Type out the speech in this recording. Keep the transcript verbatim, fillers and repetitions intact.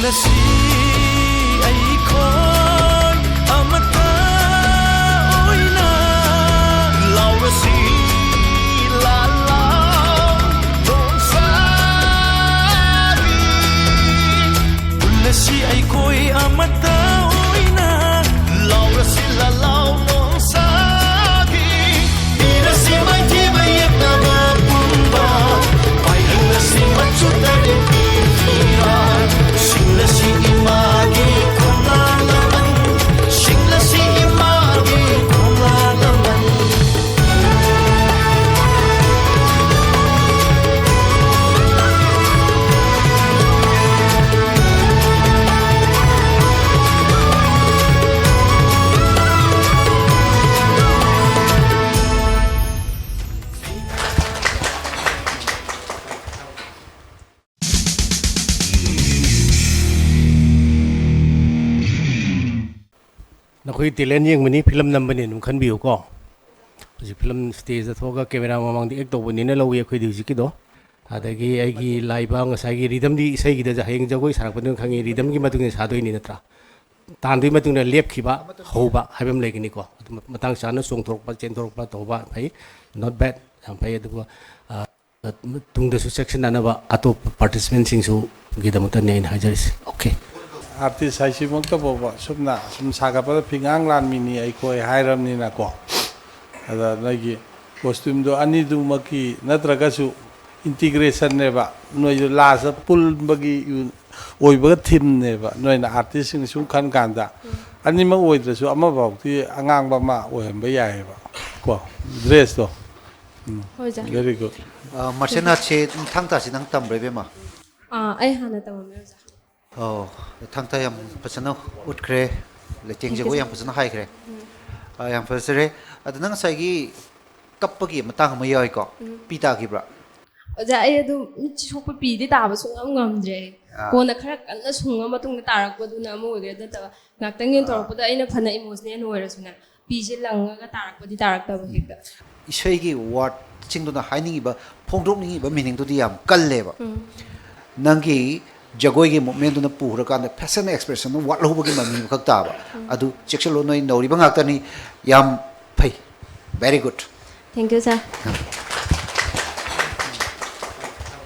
ꯉꯁꯤ ꯑꯩꯈꯣꯏ ꯑꯃꯠꯇ ꯑꯣꯏꯅ ꯂꯥꯎꯔꯁꯤ, ꯂꯥ ꯂꯥꯎ ꯅꯣꯡꯁꯥꯔꯤ꯫ ꯄꯨꯜꯂꯁꯤ ꯑꯩꯈꯣꯏ ꯑꯃꯠꯇ ꯑꯣꯏꯅ ꯂꯥꯎꯔꯁꯤ, ꯂꯥ ꯂꯥꯎ ꯅꯣꯡꯁꯥꯔꯤ꯫ ꯏꯔꯁꯤ ꯃꯥꯏꯊꯤꯕ ꯌꯦꯛꯅꯕ ꯄꯨꯝꯕ, ꯄꯥꯏꯍꯜꯂꯁꯤ ꯃꯆꯨ ꯇꯔꯦꯠꯀꯤ ꯐꯤꯔꯥꯜ꯫ ꯁꯤꯡꯂꯁꯤ ꯏꯃꯥꯒꯤ ꯈꯣꯡꯂꯥ ꯂꯃꯟ, ꯁꯤꯡꯂꯁꯤ ꯏꯃꯥꯒꯤ ꯈꯣꯡꯂꯥ ꯂꯃꯟ꯫ ꯅꯈꯣꯏ ꯇꯦꯂꯦꯟ ꯌꯦꯡꯕꯅꯤ, ꯐꯤꯂꯝ ꯅꯝꯕꯅꯤ ꯑꯗꯨꯝ ꯈꯟꯕꯤꯌꯨꯀꯣ꯫ ꯍꯧꯖꯤꯛ ꯐꯤꯂꯝ ꯁ꯭ꯇꯦꯖꯇ ꯊꯣꯛꯑꯒ ꯀꯦꯃꯦꯔꯥ ꯃꯃꯥꯡꯗ ꯑꯦꯛ ꯇꯧꯕꯅꯤꯅ ꯂꯧꯏ ꯑꯩꯈꯣꯏꯗꯤ ꯍꯧꯖꯤꯛꯀꯤꯗꯣ꯫ ꯑꯗꯒꯤ ꯑꯩꯒꯤ ꯂꯥꯏꯕ ꯉꯁꯥꯏꯒꯤ ꯔꯤꯗꯝꯗꯤ ꯏꯁꯩꯒꯤꯗ ꯍꯌꯦꯡ ꯖꯒꯣꯏ ꯁꯥꯔꯛꯄꯗꯨꯅ ꯈꯪꯉꯤ, ꯔꯤꯗꯝꯒꯤ ꯃꯇꯨꯡ ꯏꯟꯅ ꯁꯥꯗꯣꯏꯅꯤ ꯅꯠꯇ꯭ꯔꯥ? ꯇꯥꯟꯗꯨꯒꯤ ꯃꯇꯨꯡ ꯏꯟꯅ ꯂꯦꯞꯈꯤꯕ, ꯍꯧꯕ ꯍꯥꯏꯕ ꯑꯃ ꯂꯩꯒꯅꯤꯀꯣ꯫ ꯑꯗꯨ ꯃꯇꯥꯡ ꯆꯥꯅ ꯆꯣꯡꯊꯣꯔꯛꯄ, ꯆꯦꯟꯊꯣꯔꯛꯄ ꯇꯧꯕ ꯐꯩ, not bad, ꯌꯥꯝ ꯐꯩ꯫ ꯑꯗꯨꯒ, ꯑ, ꯇꯨꯡꯗꯁꯨ ꯆꯦꯛꯁꯤꯟꯅꯅꯕ ꯑꯇꯣꯞꯄ ꯄꯥꯔꯇꯤꯁꯤꯄꯦꯟꯁꯤꯡꯁꯨꯒꯤꯗꯃꯛꯇꯅꯤ ꯑꯩꯅ ꯍꯥꯏꯖꯔꯤꯁꯦ꯫ ꯑꯣꯀꯦ꯫ ꯑꯥꯔꯇꯤꯁ ꯍꯥꯏꯁꯤꯃꯛꯇ ꯐꯥꯎꯕ ꯁꯨꯝꯅ ꯁꯨꯝ ꯁꯥꯒꯠꯄꯗ ꯐꯤꯉꯥꯡ ꯂꯥꯟꯃꯤꯅꯤ ꯑꯩꯈꯣꯏ ꯍꯥꯏꯔꯕꯅꯤꯅꯀꯣ꯫ ꯑꯗ ꯅꯣꯏꯒꯤ ꯀꯣꯁꯇ꯭ꯌꯨꯝꯗꯣ ꯑꯅꯤꯗꯨꯃꯛꯀꯤ ꯅꯠꯇ꯭ꯔꯒꯁꯨ ꯏꯟꯇꯤꯒ꯭ꯔꯦꯁꯟꯅꯦꯕ, ꯅꯣꯏꯁꯨ ꯂꯥꯁꯇ ꯄꯨꯟꯕꯒꯤ ꯑꯣꯏꯕꯒ ꯊꯤꯝꯅꯦꯕ꯫ ꯅꯣꯏꯅ ꯑꯥꯔꯇꯤꯁꯁꯤꯡꯅ ꯁꯨꯝ ꯈꯟ ꯀꯥꯟꯗ ꯑꯅꯤꯃꯛ ꯑꯣꯏꯗ꯭ꯔꯁꯨ ꯑꯃꯐꯥꯎꯗꯤ ꯑꯉꯥꯡꯕ ꯑꯃ ꯑꯣꯏꯍꯟꯕ ꯌꯥꯏꯑꯕ ꯀꯣ, ꯗ꯭ꯔꯦꯁꯇꯣ꯫ ꯎꯝ꯫ ꯍꯣꯏ, ꯑꯣꯖꯥ꯫ Very good. ꯑ, martial artꯁꯦ ꯊꯥꯡ ꯇꯥꯁꯤ ꯅꯪ ꯇꯝꯕ꯭ꯔꯥ, ꯏꯕꯦꯝꯃ? ꯑꯥ, ꯑꯩ ꯍꯥꯟꯅ ꯇꯝꯃꯝꯃꯦ, ꯑꯣꯖꯥ꯫ ꯑꯣ, ꯊꯥꯡ ꯇꯥ ꯌꯥꯝ ꯐꯖꯅ ꯎꯠꯈ꯭ꯔꯦ, ꯂꯩꯇꯦꯡ ꯖꯒꯣꯏ ꯌꯥꯝ ꯐꯖꯅ ꯍꯥꯏꯈ꯭ꯔꯦ꯫ ꯎꯝ꯫ ꯑ, ꯌꯥꯝ ꯐꯖꯔꯦ꯫ ꯑꯗꯣ ꯅꯪ ꯉꯁꯥꯏꯒꯤ ꯀꯞꯄꯒꯤ ꯃꯇꯥꯡ ꯑꯃ ꯌꯥꯎꯏꯀꯣ? ꯎꯝ꯫ ꯄꯤ ꯇꯥꯈꯤꯕ꯭ꯔꯥ? ꯑꯣꯖꯥ, ꯑꯩ ꯑꯗꯨꯝ ꯃꯤꯠ ꯁꯣꯛꯄ ꯄꯤꯗꯤ ꯇꯥꯕ ꯁꯨꯡꯉꯝ ꯉꯝꯗ꯭ꯔꯦ꯫ ꯑꯥ꯫ ꯀꯣꯟꯅ ꯈꯔ ꯀꯟꯅ ꯁꯨꯡꯉ ꯃꯇꯨꯡꯗ ꯇꯥꯔꯛꯄꯗꯨꯅ ꯑꯃ ꯑꯣꯏꯈ꯭ꯔꯦ, ꯅꯠꯇꯕ ꯉꯥꯛꯇꯪꯒꯤ ꯑꯥ꯫ ꯇꯧꯔꯛꯄꯗ ꯑꯩꯅ ꯐꯅ ꯏꯃꯣꯁꯅꯦꯜ ꯑꯣꯏꯔꯁꯨꯅꯦ, ꯄꯤꯁꯦ ꯂꯪꯉꯒ ꯇꯥꯔꯛꯄꯗꯤ ꯇꯥꯔꯛꯇꯕ ꯍꯦꯛꯇ꯫ ꯏꯁꯩꯒꯤ ꯋꯥꯔꯗꯁꯤꯡꯗꯨꯅ ꯍꯥꯏꯅꯤꯡꯉꯤꯕ, ꯐꯣꯡꯗꯣꯛꯅꯤꯡꯉꯤꯕ ꯃꯤꯅꯤꯡꯗꯨꯗꯤ ꯌꯥꯝ ꯀꯜꯂꯦꯕ꯫ ꯎꯝ꯫ ꯅꯪꯒꯤ ꯖꯒꯣꯏꯒꯤ ꯃꯨꯞꯃꯦꯟꯗꯨꯅ ꯄꯨꯈ꯭ꯔꯀꯥꯟꯗ ꯐꯦꯁꯟ ꯑꯦꯛꯁꯄ꯭ꯔꯦꯁꯟꯗꯨ ꯋꯥꯠꯍꯧꯕꯒꯤ ꯃꯃꯤ ꯑꯃꯈꯛ ꯇꯥꯕ꯫ ꯑꯗꯨ ꯆꯦꯛꯁꯤꯜꯂꯨ, ꯅꯣꯏ ꯅꯧꯔꯤꯕ ꯉꯥꯛꯇꯅꯤ꯫ ꯌꯥꯝ ꯐꯩ, very good꯫ Thank you, sir.